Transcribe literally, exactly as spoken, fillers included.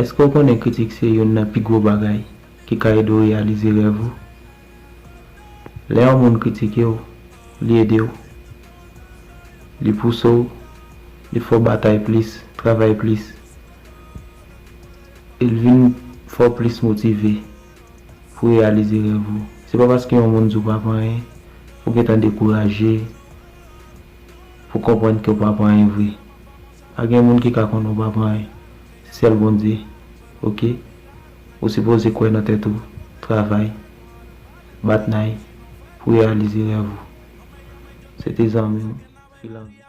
Èske w konnen kritik se youn nan pi gwo bagay ki ka ede w reyalize rèv ou? Lè yon moun kritike w, li ede w. Li pouse w, li fè w batay plis, travay plis. E l vin fè w plis motive pou reyalize rèv ou. Se pa paske yon moun di w pa pou anyen, ou gentan dekouraje, pou konprann ke w pa pou anyen vre. Pa gen moun ki ka konnen w pa pou anyen. Se sèl Bondye. Oke? Ou sipoze kwè nan tèt ou, travay, bat nay pou reyalize rèv ou. Se te zanmi w, Filan.